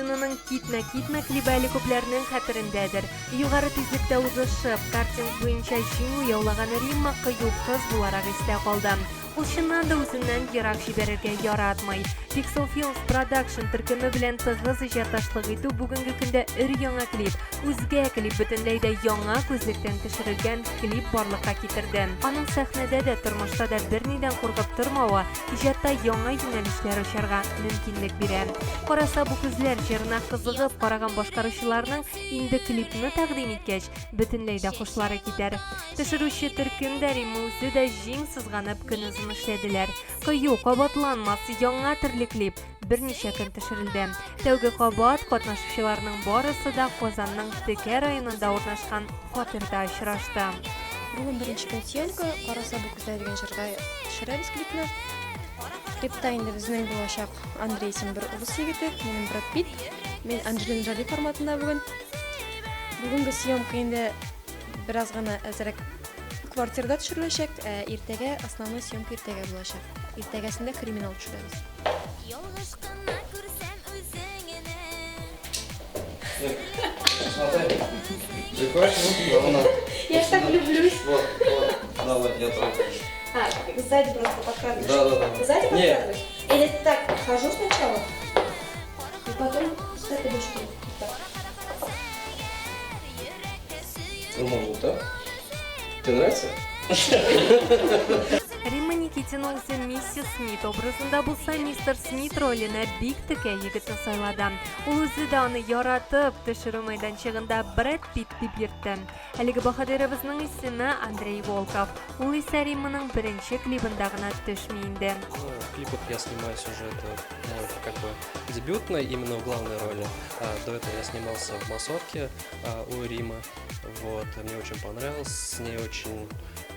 Никитинаның Китмә, китмә клибы әле күпләрнең хәтерендәдер. Югары тизлектә узышып, картинг буенча җиңү яулаган Римма кыю кыз буларак истә калды. Ул чыннан да үзеннән ерак җибәрергә яратмый. Pixel Films Production төркеме белән тыгыз иҗатташлык итү бүгенге көндә өр-яңа клип, үзгә клип, бөтенләй дә яңа күзлектән төшерелгән клип барлыкка китерде. Аның сәхнәдә дә, тормышта да бернидән куркып тормавы иҗатта яңа юнәлешләр ачарга мөмкинлек бирә. Караса бу күзләр җырына кызыгып караган башкаручыларның инде клипны тәкъдим иткәч, бөтенләй дә хушлары китәр. Төшерүче төркем дә, Римма үзе дә җиң сызганып көнозын эшләделәр. Кыю, кабатланмас, яңа төрле клип берничә көн төшерелде. Тәүге кабат катнашучыларның барысы да Казанның Текә районында урнашкан фатирда очрашты. Бүген беренче көн съемка, Караса бу күзләр дигән җырга төшерәбез клипны. Клипта инде безнең булачак Андрей исемле бер урыс егете, минем Брэд Питт. Мин Анджелина Джоли форматында бүген. Бүгенге съемка инде бераз гына әзрәк квартирада төшереләчәк, ә иртәгә основной съемка иртәгә булачак. Иртәгәсендә криминал төшерәбез. Ялгыш кына күрсәм үзеңне. Смотри. Закрываешь. Я ж так влюблюсь. Вот, вот. Давай, я тоже. А, сзади просто подкрадываешь. Да, да, да. Сзади Нет. подкрадываешь? Или так хожу сначала, и потом сюда подушку. Вот так. Ну, можно так. Тебе нравится? Римма Никитина үзе миссис Смит образында булса, мистер Смит роленә бик текә егетне сайлады. Ул үзе дә аны яратып, төшерү мәйданчыгында Брэд Питт дип йөртте. Әлеге баһадирыбызның исеме Андрей Волков. Ул исә Римманың беренче клибында гына төшми инде. Ну, в клипах я снимаюсь уже это, ну, как бы дебютной, именно в главной роли. До этого я снимался в массовке у Римы. Вот, мне очень понравилось, с ней очень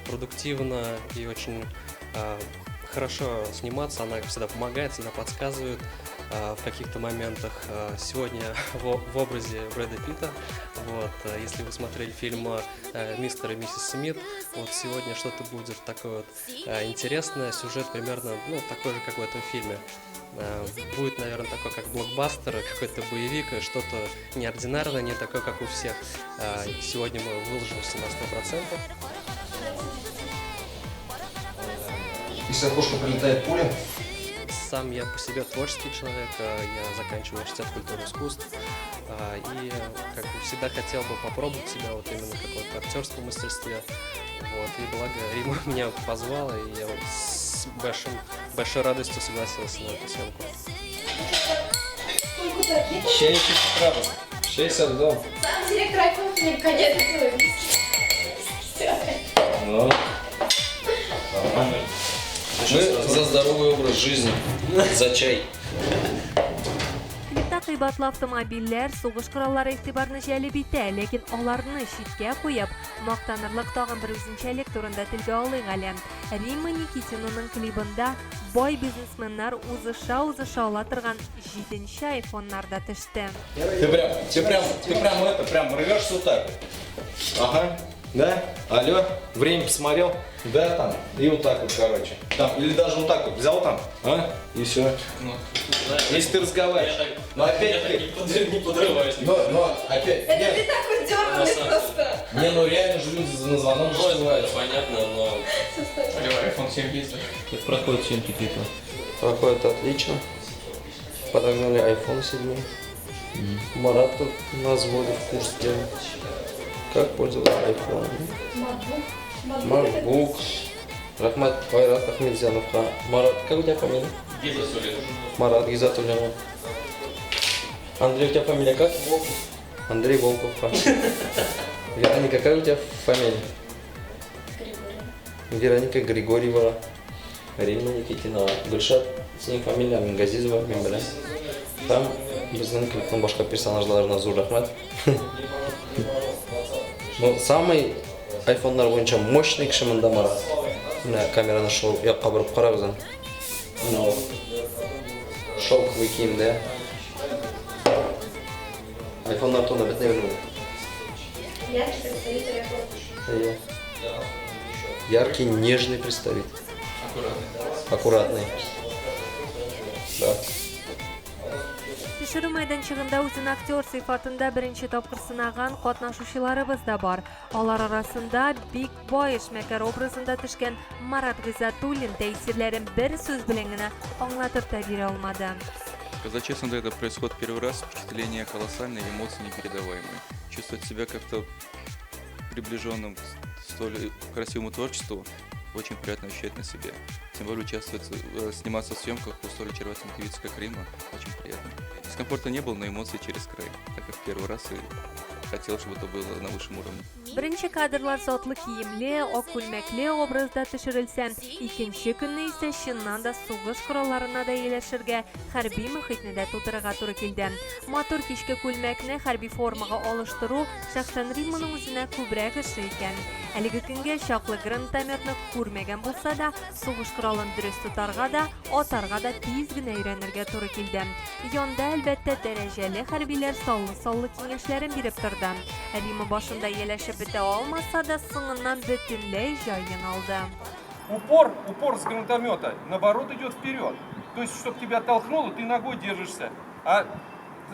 продуктивно и очень хорошо сниматься. Она всегда помогает, всегда подсказывает в каких-то моментах. Сегодня в образе Брэда Питта. Вот, если вы смотрели фильм «Мистер и миссис Смит», вот сегодня что-то будет такое вот интересное. Сюжет примерно, ну, такой же, как в этом фильме. Будет, наверное, такой, как блокбастер, какой-то боевик, что-то неординарное, не такое, как у всех. Сегодня мы выложимся на 100%. Из окошка прилетает пуля. Сам я по себе творческий человек, я заканчиваю университет культуры и искусств, и как бы всегда хотел бы попробовать себя вот именно как вот в актерском мастерстве. Вот, и благо Рима меня позвала, и я вот с большой радостью согласился на эту съемку. 62. 62. Сам директор iPhone мне конец этого. Ну. Нормально. Мы за здоровый образ жизни, за чай. Клипта кыйбатлы автомобильләр, сугыш кораллары игътибарны җәлеп итә, ләкин аларны читкә куеп, мактанырлык тагын бер үзенчәлек турында телгә алыйк әле. Римма Никитинаның клибында бай бизнесменнар узыша-узыша ала торган җиденче айфоннар да төште. Ты прям это, прям рвешься вот так вот. Ага, да, алло, время посмотрел, да, там, и вот так вот, короче. Там, или даже вот так вот взял там, а, и все. Если ты разговариваешь. Но опять-таки, Не подрываюсь. но опять, Это нет, ты такой дерганый просто. Не, ну реально же люди на звонок же срываются. Понятно, но iPhone 7 есть, да? Как проходят съемки клипа? Проходит отлично. Подогнали iPhone 7. Марат тут нас вводит в курс дела. Как пользоваться iPhone. MacBook. MacBook. Рәхмәт Айрат Ахметзяновка. Марат, как у тебя фамилия? Гизатуллин. Марат Гизатуллин. Андрей, у тебя фамилия как? Андрей Волков. Вероника, какая у тебя фамилия? Вероника Григорьева. Римма Никитина. Гөлшат, синең фамилия Газизова, мин беләм. Там безнең клипның башка персонажларына зур рәхмәт. Ну, самый айфоннар буенча мощный кеше монда Марат. Менә камераны шул якка борып карагыз аны. Менә ул. Шелковый киемдә. Айфоннар турында бөтенләй белмим. Яркий представитель iPhone. Әйе. Яркий, нежный представитель. Аккуратный. Аккуратный. Да. Төшерү Төшерү мәйданчыгында үзен актер сыйфатында беренче тапкыр сынаган катнашучыларыбыз да бар. Алар арасында бик бай эшмәкәр образында төшкән Марат Гыйззәтуллин тәэсирләрен бер сүз белән генә аңлатып та бирә алмады. Сказать честно, да, это происходит первый раз, впечатление колоссальное, эмоции непередаваемые. Чувствовать себя как-то приближенным к столь красивому творчеству очень приятно ощущать на себе. Тем более участвовать, сниматься в съемках у столь очаровательной певицы, как Римма, очень приятно. Дискомфорта не было, но эмоции через край, так как в первый раз и хотел, чтобы это было на высшем уровне. Беренче кадрлар затлы киемле, ак күлмәкле образда төшерелсә, икенче көнне исә чыннан да сугыш коралларына да ияләшергә, хәрби мохитне дә тудырырга туры килде. Матур кичке күлмәкне хәрби формага алыштыру шәхсән Римманың үзенә күбрәк ошый икән. Әлеге көнгә чаклы гранатометны күрмәгән булса да, сугыш коралын дөрес тотарга да, атарга да тиз генә өйрәнергә туры килде. Янда, әлбәттә, дәрәҗәле хәрбиләр саллы-саллы киңәшләрен биреп торды. Римма башында ияләшеп бетә алмаса да, соңыннан бөтенләй җаен алды. Упор, упор с гранатомета, наоборот, идет вперед. То есть, чтобы тебя толкнуло, ты ногой держишься. А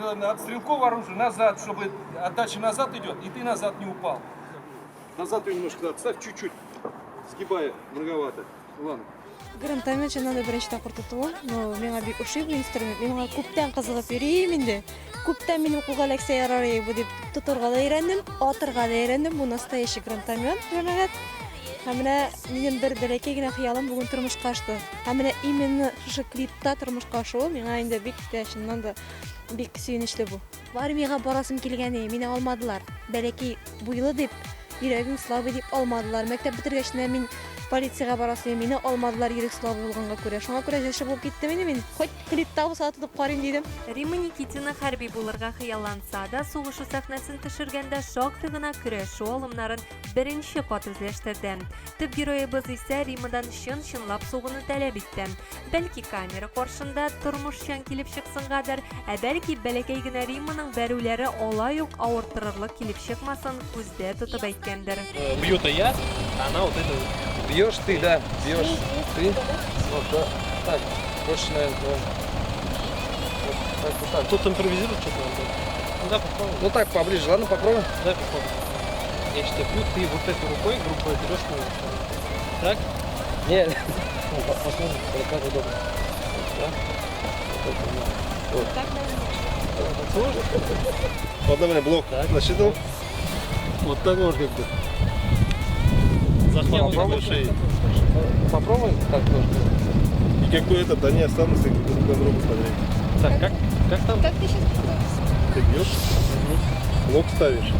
от стрелкового оружия назад, чтобы отдача назад идет, и ты назад не упал. Назад ее немножко отставь, чуть-чуть, сгибая многовато. Ладно. Гранатомет чыннан да беренче тапкыр тотуым, но миңа бик ошый бу инструмент. Мин моңа күптән кызыгып йөрим инде. Күптән минем кулга эләксә ярар иде бу дип тотарга да өйрәндем, атырга да өйрәндем. Бу настоящий гранатомет, җәмәгать. Һәм менә минем бер бәләкәй генә хыялым бүген тормышка ашты. Һәм менә именно шушы клипта тормышка ашуы миңа инде бик тә чыннан да бик сөенечле бу. Армиягә барасым килгән иде, мине алмадылар. Бәләкәй буйлы дип, йөрәгең слабый дип алмадылар. Мәктәп бетергәч кенә мин полициягә барасы идем, мине алмадылар йөрәк слабый булганга күрә. Шуңа күрә җырчы булып киттем инде мин. Хоть клипта булса да тотып карыйм дидем. Римма Никитина хәрби булырга хыялланса да, сугышу сәхнәсен төшергәндә шактый гына көрәшү алымнарын беренче кат үзләштерде. Төп героебыз исә Риммадан чын-чынлап сугуны таләп итте. Бәлки камера каршында тормышчан килеп чыксынгадыр, ә бәлки бәләкәй генә Римманың бәрүләре алай ук авырттырырлык килеп чыкмасын күздә тотып әйткәндер. Бью-то я, а она вот это. Бьешь ты, да, бьешь ты. Вот, да. Так, больше, наверное, да. Вот так, вот так. Тут импровизировать что-то надо. Ну да, попробуем. Ну так, поближе, ладно, попробуем. Да, попробуем. Я считаю, бью, ты вот этой рукой, грубо берешь меня. Так? Не, ну, посмотрим, как удобно. Вот, да? Вот это, да. Вот. Так, наверное. Сложно? Вот давай блок насчитал. Вот так можно как-то. Захват Попробуй. Шеи. Попробуй так тоже. И какой этот, они останутся и друг на друга смотреть. Так, как там? Как ты сейчас готовишься? Ты бьешь, блок ставишь.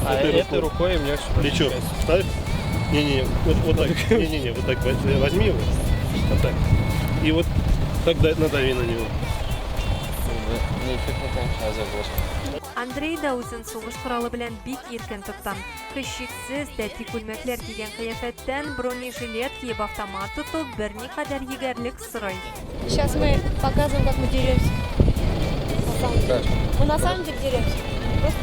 А Этой этой рукой мне сюда. Плечо ставь. Не-не-не, вот, вот так. Не-не-не, вот так возьми его. Вот так. И вот так надави на него. Неэффектно, конечно, я забыл. Андрей да үзен сугыш коралы белән бик иркен тотты. Һичшиксез, тәти күлмәкләр кигән кыяфәттән бронежилет киеп автомат тоту берникадәр егәрлек сорый. Сейчас мы показываем, как мы деремся. На самом деле. Мы на самом деле деремся. Просто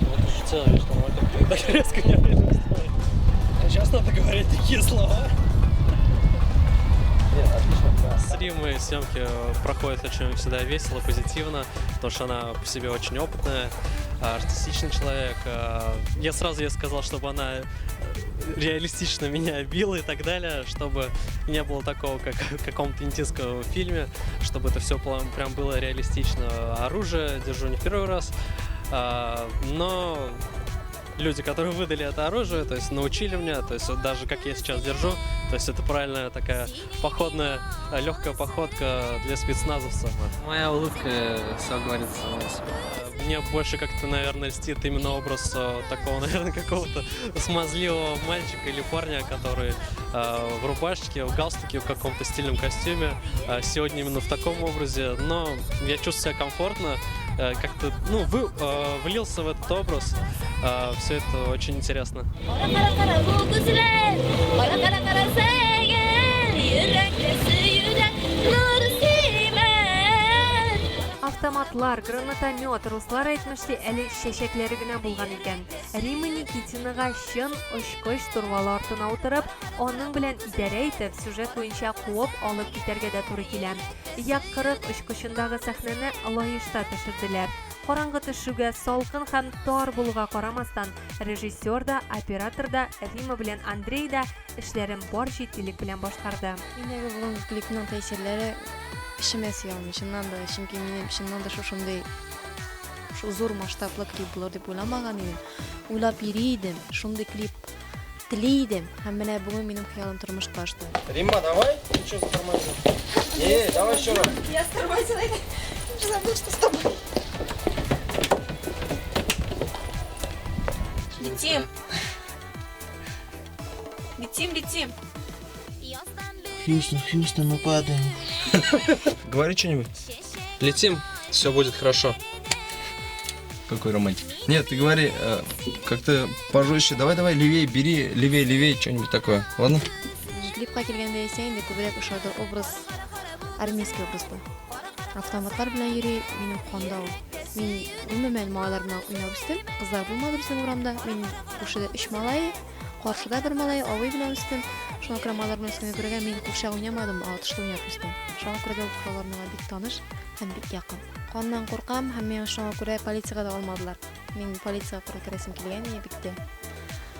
Вот уже целая вещь, нормально. Так резко не стало. А сейчас надо говорить такие слова. С Риммой съемки проходят очень всегда весело, позитивно, потому что она по себе очень опытная, артистичный человек. Я сразу ей сказал, чтобы она реалистично меня била и так далее, чтобы не было такого, как в каком-то индийском фильме, чтобы это все прям было реалистично. Оружие держу не в первый раз, но люди, которые выдали это оружие, то есть научили меня, то есть вот даже как я сейчас держу, то есть это правильная такая походная, легкая походка для спецназовца. Моя улыбка все говорит сама о себе. Мне больше как-то, наверное, льстит именно образ такого, наверное, какого-то смазливого мальчика или парня, который в рубашечке, в галстуке, в каком-то стильном костюме. Сегодня именно в таком образе, но я чувствую себя комфортно, как-то, ну, влился в этот образ. Все это очень интересно. Кара кара бу күзләр, кара кара кара сәгәр, йөрәкне сөюдән нур сибәр. Автоматлар, гранатомет, руслар әйтмешли, әле чәчәкләре генә булган икән. Римма Никитинага чын очкыч штурвалы артына утырып, аның белән идарә итеп, сюжет буенча куып алып китәргә дә туры килә. Як-40 очкычындагы сәхнәне Лаешта төшерделәр. Караңгы төшүгә, салкын һәм тар булуга карамастан, режиссер да, оператор да, Римма белән Андрей да эшләрен бар җитдилек белән башкарды. Миндәге бүгенге клипның тәэсирләре эчемә сыя алмый, чыннан да, чөнки минем чыннан да шушындый шу зур масштаблы клип булыр дип уйламаган идем. Уйлап йөри идем, шундый клип тели идем. Һәм менә бүген минем хыялым тормышка ашты. Римма, давай. Ты что затормозил? Не, давай еще раз. Я стормозила, я забыл, что с тобой. Летим. Летим, летим. Хьюстон, Хьюстон, мы падаем. Говори что-нибудь. Летим, все будет хорошо. Какой романтик. Нет, ты говори как-то пожестче. Давай, давай, левее бери, левее, левее, что-нибудь такое. Ладно? Клипка килгәндә исә инде күбрәк ошады образ, армейский образ бу. Автоматлар белән йөри, минем канда ул. Мин гомумән малайлар белән уйнап үстем. Кызлар булмады безнең урамда. Мин күршедә өч малай, каршыда бер малай, абый белән үстем. Шуңа күрә малайлар белән үскәнгә күрә мин курчак уйнамадым, ә атышлы уйнап үстем. Шуңа күрә дә ул кораллар миңа бик таныш һәм бик якын. Каннан куркам һәм миңа шуңа күрә полициягә дә алмадылар. Мин полициягә күрә керәсем килгән иде бик тә.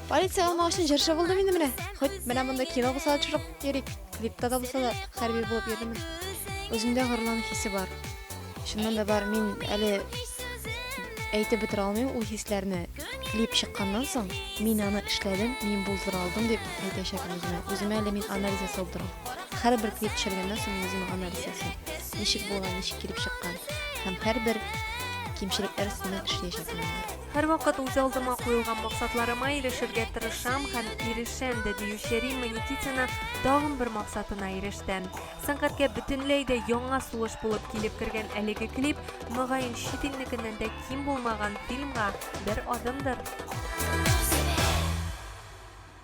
Полиция алмау өчен җырчы булдым инде менә. Хоть менә монда кино булса да төшереп йөрик, клипта да булса да хәрби булып йөрермен. Үземдә горурлану хисе бар. Чыннан да бар, мин әле әйтеп бетерә алмыйм ул хисләрне. Клип чыкканнан соң, мин аны эшләдем, мин булдыра алдым дип әйтәчәкмен үземә. Үземә әле мин анализ ясап утырам. Һәрбер клип төшергәннән соң мин үземә анализ ясыйм. Ничек булган, ничек килеп чыккан. Һәм һәрбер кимчелекләр өстеннән эшләячәкмен аннары. Һәрвакыт үз алдыма куелган максатларыма ирешергә тырышам һәм ирешәм дә, диюче Римма Никитина тагын бер максатына иреште. Сәнгатькә бөтенләй дә яңа сулыш булып килеп кергән әлеге клип, мөгаен, чит илнекеннән дә ким булмаган фильмга бер адымдыр.